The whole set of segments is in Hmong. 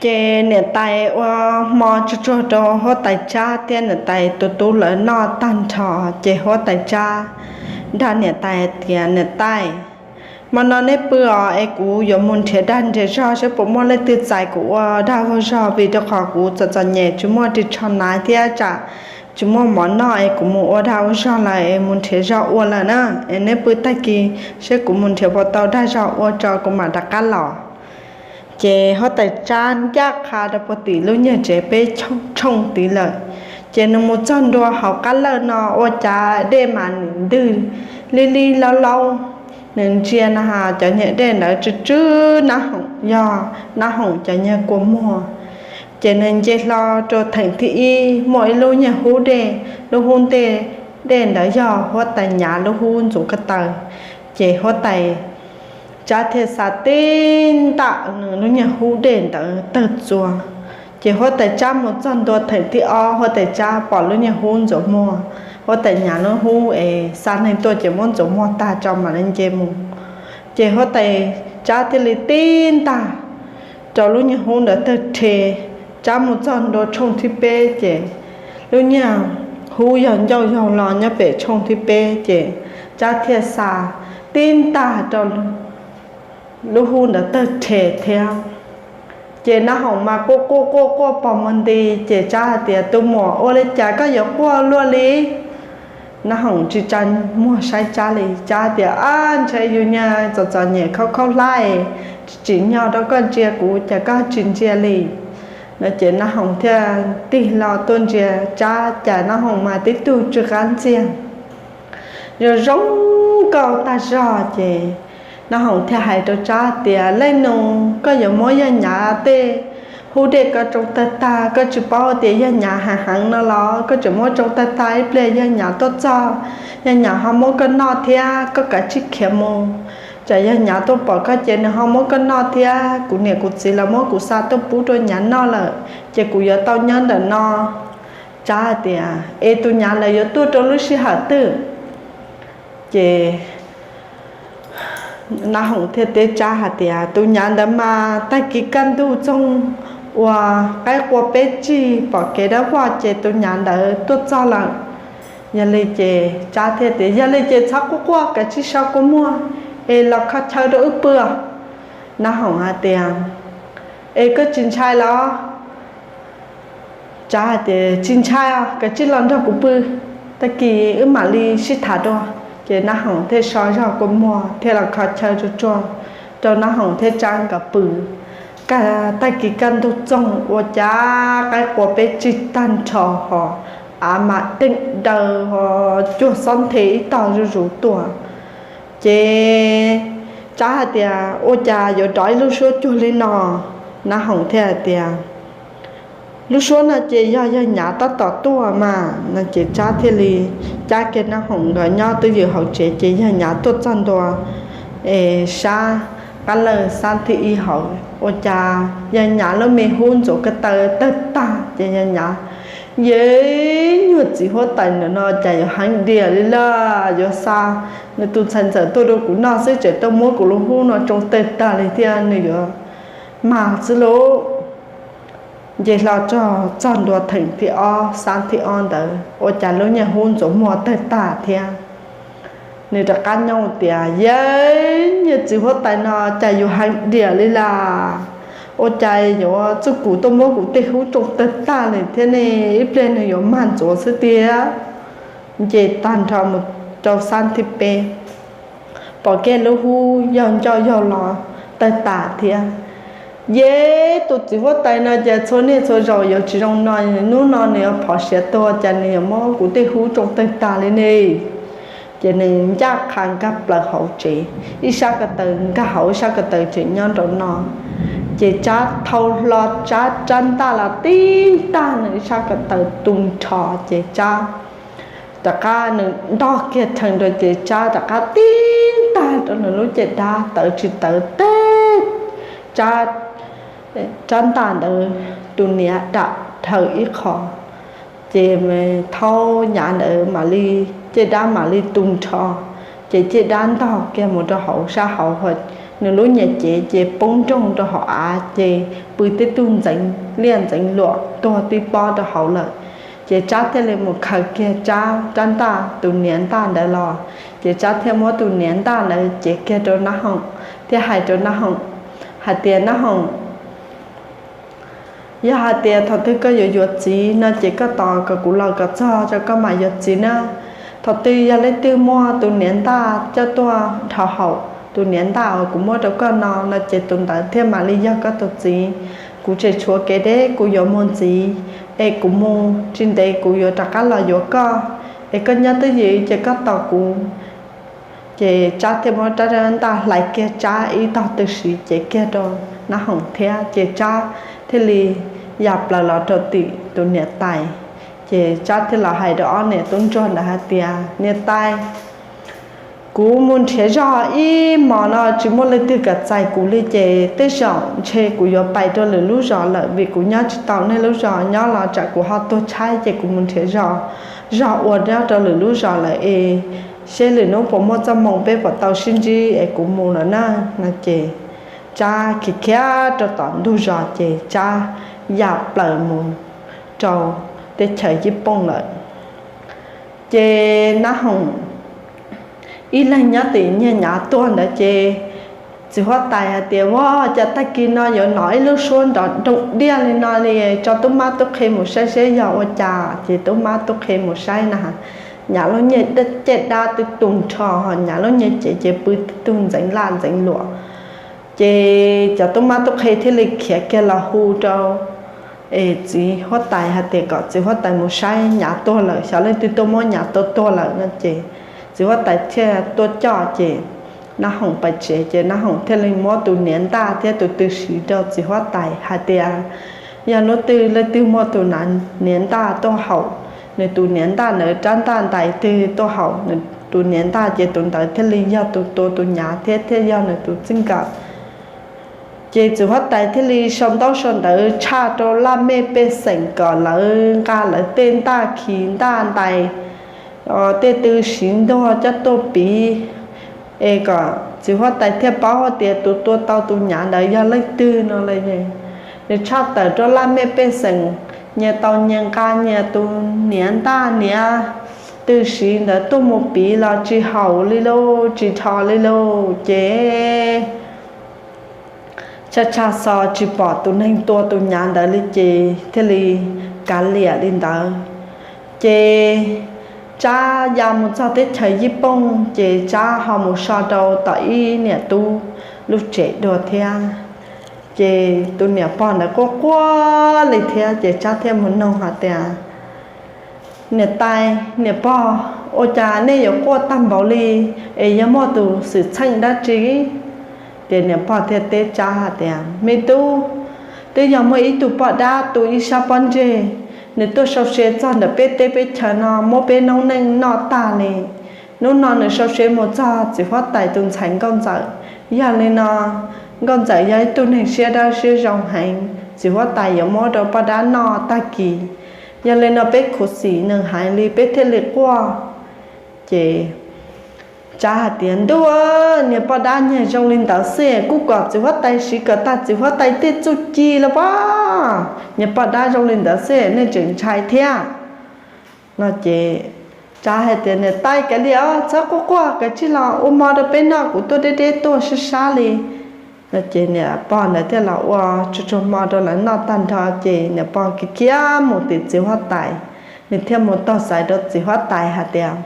Ces niam tais ua hmo tsuag tsuag rau huab tais Tsab thiab niam tais tus tub lawv noj tag nrho, ces huab tais Tsab nrog niam tais tias, Niam tais, hmo no neb pw os, es kuv yuav mus nrhiav dag nrhiav zog saib puas muaj leej twg txais kuv ua dag ua zog, vim rau qhov kuv txom txom nyem tsis muaj ris tsho hnav thiab tsam tsis muaj mov noj, es kuv mus ua dag ua zog lawm, es mus nrhiav zog ua lawm na. Es neb pw tag kis saib kuv mus nrhiav puas tau dag zog ua tso kuv mam rov qab los. Ces huab tais Tsab ncaj qha rau puag tim lub nyuag tsev peb tshooj tid lawm. Ces nws mus txog ntua hauv qab lawj no ua cas dej mas nim ntws li li laub laub. Nws ntsia na has cov nyuag dej ntawd tsw tsw nab hoom, yog nab hoom cov nyuag kua muag. Ces nws nce hlo rau theem thib ib, muaj ib lub nyuag hub dej, lub hub dej ntawd yog huab tais Nyav lub hub ntxuav ko taw. Ces huab tais Tsab thiaj xa tib ntaj nws lub nyuag hub dej ntawd tawg txua. Ces huab tais Tsab mus txog ntua theem thib ob, huab tais Tsab pom lub nyuag hub ntxuav muag, huab tais Nyav lub hub es xa neeg tuaj ces muab ntxuav muag tag tso mam li nce mus. Ces huab tais Tsab thiaj li tib ntaj rau lub nyuag hub ntawd tawg rhe. Tsab mus txog ntua tshooj thib peb ces lub nyuag hub yog ncauj yaug los nyob pem tshooj thib peb ces Tsab thiaj xa tib ntaj rau lub hub ntawd tawg rhe thiab. Ces nab hoom mas quaj quaj quaj quaj pos muag nti, ces Tsab hais tias, Tus muam, ua li cas koj yuav quaj luaj li? Nab hoom tsis tsa muag saib Tsab li, Tsab tias, Ab, ntshai yus nyuag txom txom nyem khaub khaub hlab, tsis tsim nyog rau koj ntsia kuv cas koj tsis ntsia li. No ces nab hoom thiaj tig hlo tuaj ntsia Tsab, cas nab hoom mas tib tug tsw qab ntxiag zoo zoo nkauj tag zog. Ces nab hoom thiaj hais rau Tsab tias, Leej nus, koj yuav muab yawg Nyav tej hub dej ko tsoo tawg tag, koj tsis paub tias yawg Nyav heev heev no los? Koj tseem muab tsoo tawg tag, ib pliag yawg Nyav tuaj txog, yawg Nyav ho muab koj noj thiab, koj kav tsij khiav mus. Tsam yawg Nyav tuaj pom koj ces nws ho muab koj noj thiab, kuv niam kuv txiv los muab kuv xa tuaj pub rau Nyav noj lawm, ces kuv yuav tau nyob ntawm no. Tsab hais tias, Es tus Nyav ntawd yuav tuaj rau lub sij hawm twg? Ces nab hoom thiaj teb Tsab hais tias, Tus Nyav ntawd mas tag kis kaj ntug txoog uas qaib qua peb tsig pom kev dawb vog ces tus Nyav ntawd tuaj txog lawm. Yog li ces Tsab thiaj tias, Yog li ces txhob quaj quaj, kav tsij so kua muag es los kho chaw rau wb pw. Nab hoom hais tias, Es koj tsis ntshai los? Tsab hais tias, Tsis ntshai os, kav tsij los nrog kuv pw, tag kis wb mam li sib tham dua. Ces nab hoom thiaj so zog kua muag thiaj los kho chaw tsuag tsuag rau nab hoom thiab Tsab nkawd pw. Tag kis kaj ntug txoog ua cas qaib qua peb tsig tag nrho ho, av mas deeg daws ho, cuag xob nthe ib tog zuj zus tuaj. Ces Tsab hais tias, Ua cas yuav rov ib lub suab cuag li no? Nab hoom thiaj hais tias, Lub suab no ces yog yawg Nyav tab tom tuaj mas. No ces Tsab thiaj li cab kiag nab hoom nkawd nyob twj ywm hauv tsev, ces yawg Nyav tuaj txog ntua es sab qab lawj xab thib ib hauv, ua cas yawg Nyav lub me hub ntxuav ko taw tawg tag. Ces yawg Nyav, Yeej, nyuag txiv huab tais ntawm no cas yuav heev diam li lawm, yuav xa nws tus ntxhais ntxawm tuaj rau kuv noj xwb tseem tuaj muab kuv lub hub no tsoo tawg tag li thiab, nws yuav mag xwb lauj. Nce hlo txog ntua theem thib ob, xab thib ob ntawd ua cas lub nyuag hub ntxuav muag tawg tag thiab. Nws rov qab nyob tias, Yeej, nyuag txiv huab tais no cas yus heev diam li las, ua cas yuav txuj kum tuaj muab kuv tej hub tsoo tawg tag li thiab ne, ib pliag nws yuav mag ntxuav xwb tiag. Nce tag nrho mus rau xab thib peb, pom kiag lub hub yog ncauj yog los tawg tas thiab. Yeej, tus txiv huab tais no ces txhua niaj txhua zaus yuav tsis zoo no, hnub no nws yuav phov siav tuag, cas nws yuav muab kuv tej hub tsoo tawg tag li ne. Ces nws ncaj qha nkag plaws hauv tsev, ib sab ko taw nkag hauv, ib sab ko taw tseem nyob nraum no. Ces Tsab thau hlo Tsab rab ntaj los tib ntaj nws ib sab ko taw tu nrho, ces Tsab rov qab nws ntog kiag rhees rau, ces Tsab rov qab tib ntaj rau nws lub caj dab, tawv tsis tawv teb, Tsab, rab ntaj ntawd tus niam dam dhawv ib qho. Ces thaub Nyav ntawd mam li, caj dab mam li tu nrho, ces caj dab ntog kiag mus rau hauv sab hauv ho, nws lub niag cev ces poob nroog rau hauv av ces pw tib tug ntxeev liaj ntxeev luam tuag tib pob rau hauv lawm. Ces Tsab thiaj li mus khaws kiag Tsab rab ntaj tus niam ntaj ntawd los, ces Tsab thiaj muab tus niam ntaj ntawd cev kiag rau Nab Hoom, thiab hais rau Nab Hoom hais tias, Nab Hoom, yog hais tias thaum twg koj yuav yuav txiv no ces koj tos kom kuv los kom txog rau koj mam yuav txiv na. Thaum twg yog leej twg muaj tus niam ntaj coj tuaj dhau haum tus niam ntaj uas kuv muab rau koj no no ces tus ntawd thiaj mam li yog koj tus txiv. Kuv tseem tshuav kev deb kuv yuav mus ntxiv, es kuv mus tsis ntev kuv yuav rov qab los yuav koj, es koj nyob twj ywm ces koj tos kuv. Ces Tsab thiaj muab rab ntaj hlais kiag Tsab ib tog tw siv cev kiag rau Nab Hoom thiab, ces Tsab thiaj li ya plaws los rau tim tus niam tais. Ces Tsab thiaj los hais rau ob niam tub ntsuag ntawd hais tias, Niam tais, kuv mus nrhiav zog ib hmos no tsis muaj leej twg kam txais kuv li ces tej zaum ntshe kuv yuav pais rau lwm lub zos lawm, vim kuv nyob tsis tau nej lub zos nyob los tsam kuv ho tuag tshaib, ces kuv mus nrhiav zog, zog ua nyob rau lwm lub zos lawm es seb lwm hnub puas muaj txoj hmoo peb puas tau sib ntsib es kuv mus lawm na. No ces Tsab khiav khiav rau tom ntug zos ces Tsab ya plaws mus rau teb chaws Yij Pooj lawm. Ces Nab Hoom ib leeg nyob tim niag nyav tuag ntawd ces txiv huab tais hais tias, Ua cas tag kis no yuav hnov ib lub suab nrov doog diaj li no li, tso tub mab tub qhe mus saib seb yog ua cas. Ces tub mab tub qhe mus saib na, nyav lub niag caij dab twb tu nrho, nyav lub niag cev ces pw tib tug ntxeev laj ntxeev luam. Ces cov tub mab tub qhe thiaj li khiav kiag los hu rau es txiv huab tais hais tias kom txiv huab tais mus saib nyav tuag lawm, xyov leej twg tuaj muab nyav tua tuag lawm no ces txiv huab tais thiaj tuaj coj ces Nab Hoom pais tsev ces Nab Hoom thiaj li muab tus niam ntaj thiab tus tw siv rau txiv huab tais hais tias, Yog hnub twg leej twg muaj tus niam ntaj tuaj haum nws tus niam ntaj ntawd rab ntaj ntais twg tuaj haum nws tus niam ntaj ces tus ntawd thiaj li yog tus tua tus nyav thiab thiaj yog nws tus txij nkawm. Ces txiv huab tais thiaj li sau ntaub sau ntawv tshaj rau laj mej pej xeem kom lawv nqa lawv tej ntaj khiv ntaj ntais, tej tw siv ntuag coj tuaj piv, es kom txiv huab tais thiaj paub hais tias tus tua tau tus nyav ntawd yog leej twg no li. Nws tshaj tawm rau laj mej pej xeem nyias tau nyias nqa nyias tus niam ntaj niam tw siv ntawd tuaj mus piv los tsis haum li lauj, tsis dhos li lauj. Ces tshaj tshaj xo tsis pom tus neeg tua tus nyav ntawd li ces thiaj li kav liam li ntawd. Ces Tsab ya mus txog teb chaws Yij Pooj ces Tsab ho mus so rau tom ib niam tub lub tsev dua thiab. Ces tus niam pog ntawd quaj quaj li thiab ces Tsab thiaj mus noog hais tias, Niam tais, niam pog, ua cas nej yuav quaj tag npaum li? Es yog muaj tus xwm txheej dab tsi? Ces niam pog thiaj teb Tsab hais tias, Me tub, twb yog muaj ib tug poj dab tu ib sab pob ntseg, nws tuaj sau se txog ntawm peb teb peb chaws no muab peb noob neej noj tag li. Hnub no nws sau se mus txog txiv huab tais tus ntxhais nkauj ntxawm. Yog li no, nkauj ntxawm yog ib tug neeg siab dawb siab zoo heev, txiv huab tais yuav muab rau poj dab noj tag kis. Yog li no peb khuv xim nws heev li peb thiaj li quaj. Ces Tsab hais tias, Ntuj, niag poj dab nyiag zoo li ntawd xwb, kuj kom txiv huab tais siv kom tag txiv huab tais tej txuj ci los pab. Niag poj dab zoo li ntawd xwb nej tseem ntshai thiab? No ces Tsab hais tias, Niam tais, kav liam os, txhob quaj quaj, kav tsij los ua hmo rau peb noj, kuv tuaj deb deb tuaj sab sab li. No ces niam pog ntawd thiaj los ua tsuag tsuag hmo rau lawv noj tag nrho ces niam pog khiav khiav mus tim txiv huab tais. Nws thiaj mus taug xaiv rau txiv huab tais hais tias,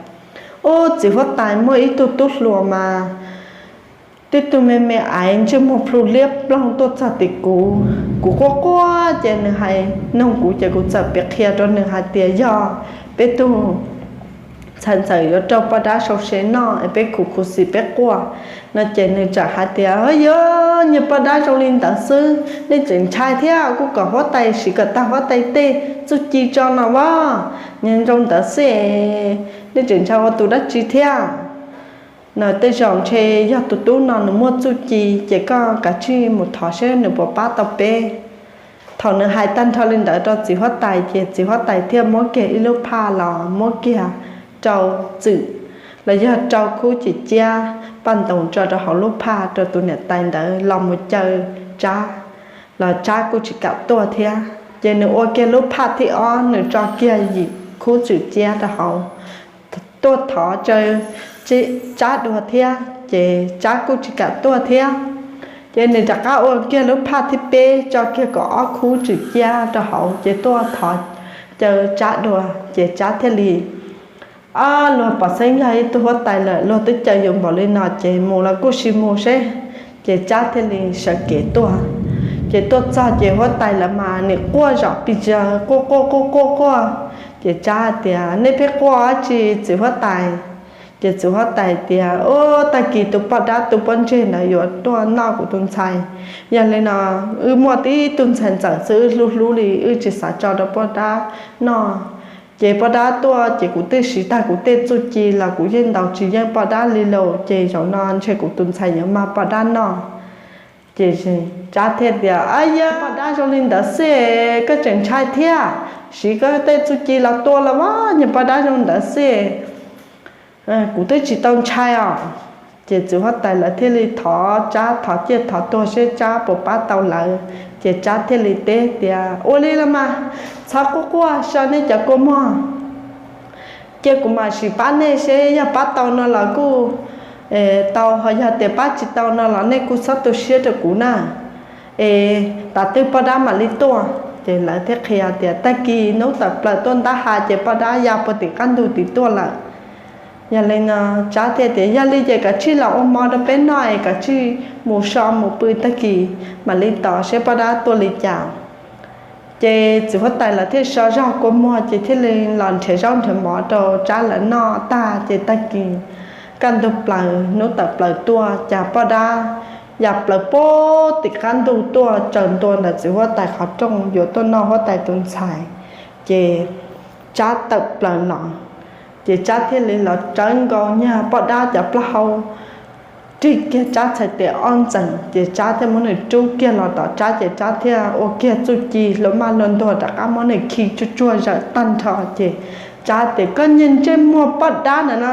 Ub, txiv huab tais, muaj ib tug tub hluas mas tib tug me me aiv ntsej muag plhu liab ploog tuaj txog tim kuv. Kuv quaj quaj ces nws hais noog kuv ces kuv txawm piav qhia rau nws hais tias yog peb tug ntxhais ntxawm yuav rau poj dab sau se noj es peb khuv khuv xim peb quaj. No ces nws txawm hais tias, Yog niag poj dab zoo li ntawd xwb nej tseem ntshai thiab, kuj kom huab tais siv kom tag huab tais tej txuj ci tso no as. Niag zoo ntawd xwb es nej tseem ntshai ua tus dab tsi thiab? No tej zaum ntshe yog tus tub no nws muaj txuj ci, ces koj kav tsij mus thov seb nws puas pab tau peb. Thaum nws hais tag nrho li ntawd rau txiv huab tais ces txiv huab tais thiaj muab kiag ib lub phaj los muab kiag rau txwm los yog rau khub cim ciab paj ntoos tso rau hauv lub phaj rau tus niam tais ntawd los mus caw Tsab, los Tsab kuj tsis kam tuaj thiab. Ces nws ua kiag lub phaj thib ob, nws tso kiag yim khub tswm ciab rau hauv, tuaj thov caw Tsab dua thiab, ces Tsab kuj tsis kam tuaj thiab. Ces nws rov qab ua kiag lub phaj thib peb, tso kiag kaum ob khub tswm ciab rau hauv, ces tuaj thov caw Tsab dua, ces Tsab thiaj li, Ab, luag pom xeeb yog ib tug huab tais lawm, luag twb caw yus npaum li no ces mus los kuj sim mus seb. Ces Tsab thiaj li sawv kev tuaj. Ces tuaj txog ces huab tais lawv mas nim quaj zom pes tsawg, quaj quaj quaj quaj quaj. Ces Tsab tias, Nej pheej quaj dab tsi txiv huab tais? Ces txiv huab tais tias, Ub, tag kis tus poj dab tu pob ntseg ntawd yuav tuaj noj kuv tus ntxhais. Yog li no, wb muaj tib tug ntxhais ntxawm xwb, wb hlub hlub li, wb tsis xav tso rau poj dab noj. Ces poj dab tuaj ces kuv twb siv tag kuv tej txuj ci los kuv yeej ntaus tsis yeej poj dab li lauj. Ces zaum no ntshe kuv tus ntxhais yuav mag poj dab noj. Ces Tsab thiaj tias, Ab, yog poj dab zoo li ntawd xwb, koj tseem ntshai thiab? Siv koj tej txuj ci los tua los mas yog poj dab zoo ntawd xwb, kuv twb tsis tau ntshai os. Ces txiv huab tais lawv thiaj li thov Tsab, thov ciaj thov tuag seb Tsab puas pab tau lawv. Ces Tsab thiaj li teb tias, Ua li los mas, txhob quaj quaj, so nej cov kua muag, cia kuv mam sim pab nej seb yog pab tau no los kuj tau, ho yog tias pab tsis tau no los nej kuj txhob tu siab rau kuv na, es tas twg poj dab mam li tuaj. Ces lawv thiaj qhia tias tag kis hnub tawm plaws tuaj ntab ha ces poj dab ya puag tim qab ntug tim tuaj lawm. Yog li no Tsab thiaj tias, Yog li ces kav tsij los ua hmo rau peb noj es kav tsij mus so mus pw, tag kis mam li tos seb poj dab tuaj li cas. Ces txiv huab tais lawv thiaj so zog kua muag ces thiaj li los nrhiav zaub nrhiav mov rau Tsab lawv noj tag ces tag kis kaj ntug plaws hnub tawm plaws tuaj, cas poj dab ya plaws puag tim qab ntug tuaj tsaws ntua ntawm txiv huab tais qhov rooj yuav tuaj noj huab tais tus ntxhais. Ces Tsab tawm plaws los, ces Tsab thiaj li los tsawv nkaus nyag poj dab cov plaub hau, rig kiag Tsab txhais tes ob ntxees, ces Tsab thiaj muab nws rub kiag los tom Tsab, ces Tsab thiaj ua kiag txuj ci hlua maj hlua ntuag rov qab muab nws khi tsuag tsuag zawm tag nrho. Ces Tsab tias, Koj niag ntsej muag poj dab na no,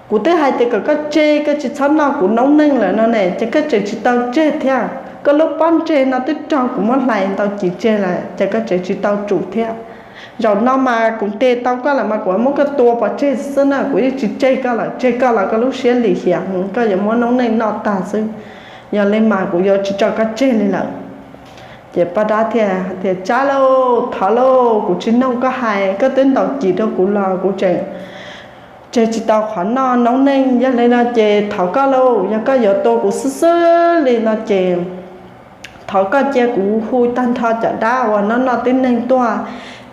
kuv twb hais tias kom koj tseg, koj tsis txhob noj kuv noob neej lawm no ne, ces koj tseem tsis tau tseg thiab. Koj lub pob ntseg no twb raug kuv muab hlais ntau cim tseg lawm, ces koj tseem tsis tau tsum thiab. Zaum no mas kuv ntes tau koj lawm mas kuv muab koj tua pov tseg xwb na, kuv yeej tsis tseg koj lawm, tseg koj los koj lub siab lim hiam, koj yuav muab noob neej noj tag xwb. Yog li mas kuv yuav tsis tso koj tseg li lawm. Ces poj dab thiaj tias, Tsab lauj, thov lauj, kuv tsis mloog koj hais, koj twb ntaus cim rau kuv los kuv tseem tseg tsis tau qhov noj noob neej. Yog li no ces thov koj lauj, yog koj yuav tua kuv xwb xwb li no ces thov koj cia kuv hu tag nrho cov dab uas noj noj tib neeg tuaj,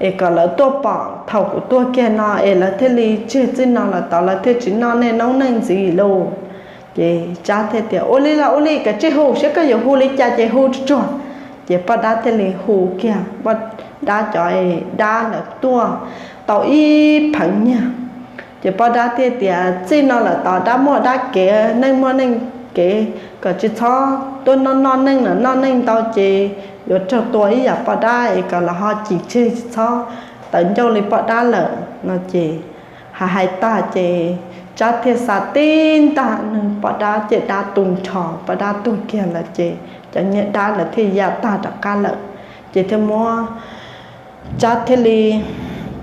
es kom lawv tuaj pom thaum kuv tuag kiag no es lawv thiaj li tseg txij no lawm tod lawv thiaj tsis noj nej noob neej ntxiv lauj. Ces Tsab thiaj tias, Ua li los ua li, kav tsij hu, saib koj yuav hu li cas ces hu tsuag tsuag. Ces poj dab thiaj li hu kiag poj dab cov dab ntawd tuaj tau ib pheev nyag. Ces poj dab thiaj tias, Txij no lawm tod dab muaj dab kev, neej muaj neej kev, kom tsis txhob tuaj noj noj neej lawm, noj neej ntau ces yuav raug tua ib yam poj dab es kom los ho cim tseg tsis txhob tawv ncauj li poj dab lawm no ces hais hais tag ces Tsab thiaj xa tib ntag nws poj dab ces dab tu nrho, poj dab tuag kiag lawm ces cov niag dab lawv thiaj ya tag rov qab lawm. Ces thiaj muab, Tsab thiaj li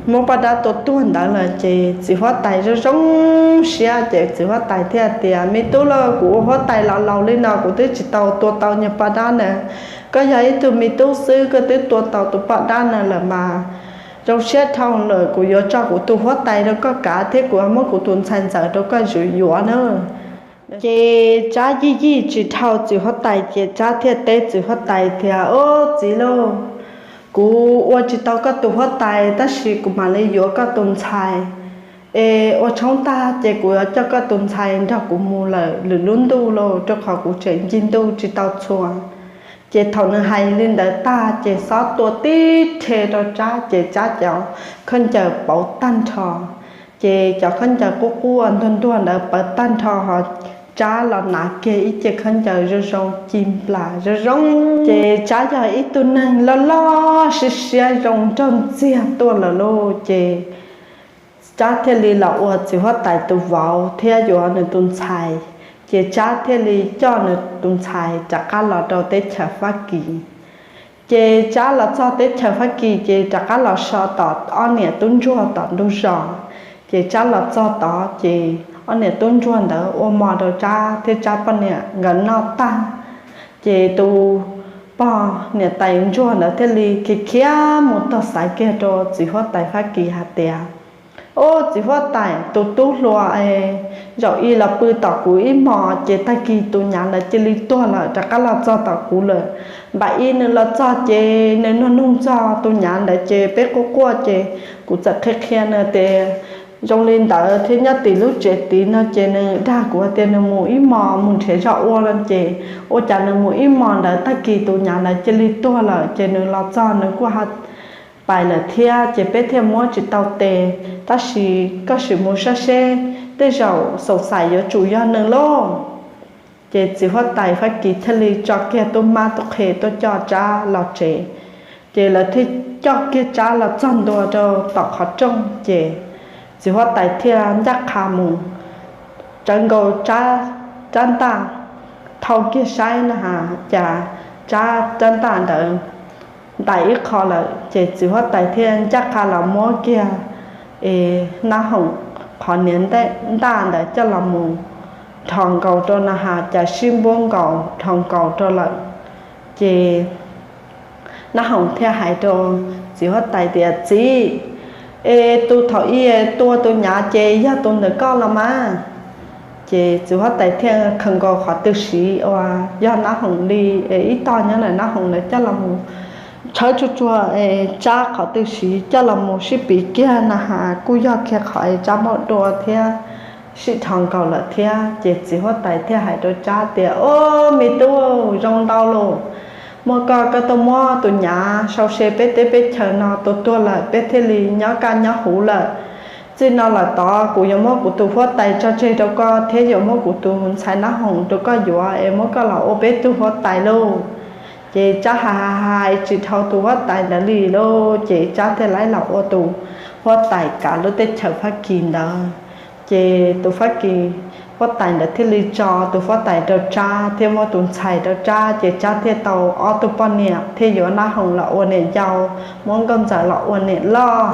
muab poj dab tua tuag ntawd lawm ces txiv huab tais zoo zoo siab ces txiv huab tais thiaj tias, Me tub lauj, kuv ua huab tais los laus li no kuv twb tsis tau tua tau niag poj dab na. Koj yog ib tug me tub xwb koj twb tua tau tus poj dab na lawm mas zoo siab dhau lawm, kuv yuav tso kuv tus huab tais rau koj kav thiab kuv yuav muab kuv tus ntxhais ntxawm rau koj yuav na. Ces Tsab yij yij tsis dhau txiv huab tais ces Tsab thiaj teb txiv huab tais tias, Ob txiv lauj, kuv ua tsis tau koj tus huab tais tab sis kuv mam li yuav koj tus ntxhais. Es ua tshoob tag ces kuv yuav coj koj tus ntxhais nrog kuv mus lawm lwm lub ntuj lauj, rau qhov kuv tseem ncig ntuj tsis tau txhua. Ces thaum nws hais li ntawd tag ces xob tua tib rhe rau Tsab ces Tsab cov khaub ncaws pauv tag nrho. Ces cov khaub ncaws quaj quaj ntuag ntuag ntawd pawv tag nrho ho Tsab los hnav kiag ib ce khaub ncaws zoo zoo ci nplas zoo zoo. Ces Tsab yog ib tug neeg loj loj siab siab zoo nraug ntxiag tuaj lawm lauj. Ces Tsab thiaj li los ua txiv huab tais tus vauv thiab yuav nws tus ntxhais. Ces Tsab thiaj li coj nws tus ntxhais rov qab los rau teb chaws Fab Kis. Ces Tsab los txog teb chaws Fab Kis ces rov qab los so tom ob niam tub ntsuag tom ntug zos. Ces Tsab los txog tod ces ob niam tub ntsuag ntawd ua mov rau Tsab thiab Tsab poj niam nkawd noj tag, ces tus pog niam tais ntsuag ntawd thiaj li khiav khiav mus tog xaiv kiag rau txiv huab tais Fab Kis hais tias, Ub, txiv huab tais, tus tub hluas es zaum i los pw tom kuv ib hmos ces tag kis tus nyav ntawd cia li tuag lawm rov qab los txog tom kuv lawm. Npaum li nws los txog ces nws nug nug txog tus nyav ntawd ces peb quaj quaj ces kuv txawm qhia qhia nws tias zoo li ntawd thiab nyob tim lub tsev tid no ces nws dag kuv tias nws mus ib hmos mus nrhiav zog ua no ces ua cas nws mus ib hmos ntawd tag kis tus nyav ntawd cia li tuag lawm ces nws los txog nws kuj ha pais lawm thiab ces peb thiaj muab tsis tau tes, tab sis koj sim mus saib seb tej zaum xoom xaim yuav tsum yog nws lauj. Ces txiv huab tais Fab Kis thiaj li tso kiag tub mab tub qhe tuaj coj Tsab los tsev. Ces lawv thiaj coj kiag Tsab los txog ntua rau tom qhov rooj ces txiv huab tais thiaj ncaj qha mus tsawv nkaus Tsab rab ntaj, thau kiag saib na has cas Tsab rab ntaj ntawd ntais ib qho lawm ces txiv huab tais thiaj ncaj qha los muab kiag es Nab Hoom qhov niag ntaj ntawd coj los mus dhos nkaus rau na has cas sib npuab nkaus dhos nkaus rau lawm. Ces Nab Hoom thiaj hais rau txiv huab tais tias, Txiv, es tus thaum i tua tus nyav ces yog tus ntawm koj los mas? Ces txiv huab tais thiaj khaws nkaus qhov tw siv uas yog Nab Hoom li ib tog nyob ntawm Nab Hoom ntawd coj los mus tshawb tsuag tsuag Tsab qhov tw siv coj los mus sib piv kiag na has kuj yog kiag qhov Tsab muab dua thiab sib dhos nkaus lawm thiab. Ces txiv huab tais thiaj hais rau Tsab tias, Ob, me tub, zoo ntau lawm, muaj koj, koj tuaj muab tus nyav sau se peb teb peb chaws no tua tuag lawm peb thiaj li nyob kaj nyob huv lawm. Txij no lawm tod kuv yuav muab kuv tus huab tais tso tseg rau koj thiab yuav muab kuv tus ntxhais Nab Hoom rau koj yuav es muab koj los ua peb tug huab tais lauj. Ces Tsab hais hais tsis dhau tus huab tais ntawd li lauj, ces Tsab thiaj li los ua tus huab tais kav lub teb chaws Fab Kis ntawd. Ces tus Fab Kis huab tais ntawd thiaj li tso tus huab tais rau Tsab thiab muab tus ntxhais rau Tsab, ces Tsab thiaj tau ob tug poj niam thiaj yuav Nab Hoom los ua niam yau, muab Nkauj Ntxawm los ua niam loj.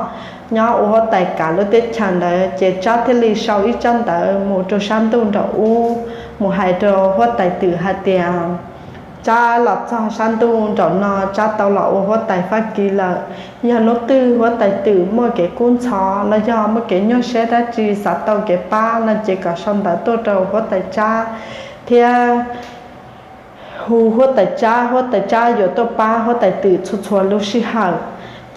Nyob ua huab tais kav lub teb chaws ntawd ces Tsab thiaj li sau ib tsab ntawv mus rau sab ntuj nraum ub mus hais rau huab tais Twm hais tias, Tsab los txog sab ntuj nraum no Tsab tau los ua huab tais Fab Kis lawm. Yog hnub twg huab tais Twm muaj kev kub ntxhov los yog muaj kev nyuaj siab dab tsi xav tau kev pab no ces kom sau ntawv tuaj rau huab tais Tsab thiab hu huab tais Tsab, huab tais Tsab yuav tuaj pab huab tais Twm txhua txhua lub sij hawm.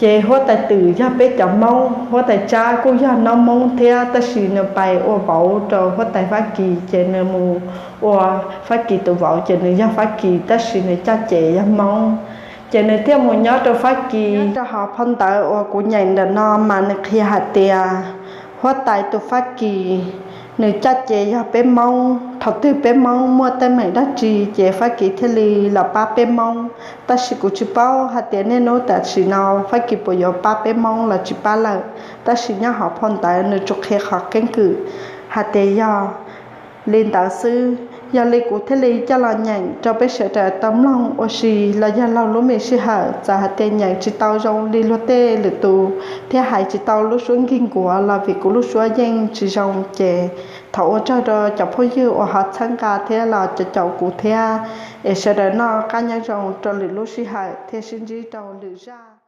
Ces huab tais Twm yog peb cov Hmoob, huab tais Tsab kuj yog noob Hmoob thiab, tab sis nws pais ua vauv rau huab tais Fab Kis ces nws mus ua Fab Kis tus vauv ces nws yog Fab Kis tab sis nws caj ces yog Hmoob. Ces nws thiaj mus nyob rau Fab Kis. Nyob rau hauv phau ntawv uas kuv nyeem ntawm no mas nws qhia hais tias huab tais tus Fab Kis nws caj ces yog peb Hmoob, thaum twg peb Hmoob muaj teeb meem dab tsi ces Fab Kis thiaj li los pab peb Hmoob. Tab sis kuv tsis paub hais tias niaj hnub tam sim no Fab Kis puas yuav pab peb Hmoob los tsis pab lawm, tab sis nyob hauv phau ntawv nws tsuas qhia qhov keeb kwm hais tias yog li ntawd xwb. Yog li kuv thiaj li coj los nyeem rau peb sawv daws tau mloog ua si los yog laug lub me sij hawm. Txawm hais tias nyeem tsis tau zoo li luag tej lwm tus thiab hais tsis tau lub suab nkig nkuav los vim kuv lub suab yeej tsis zoo, ces thov ua tsaug rau cov phooj ywg uas ho txhawb nqa thiab los caum kuv thiab. Es sawv daws noj qab nyob zoo rau lwm lub sij hawm thiab sib ntsib rau lwm zaj.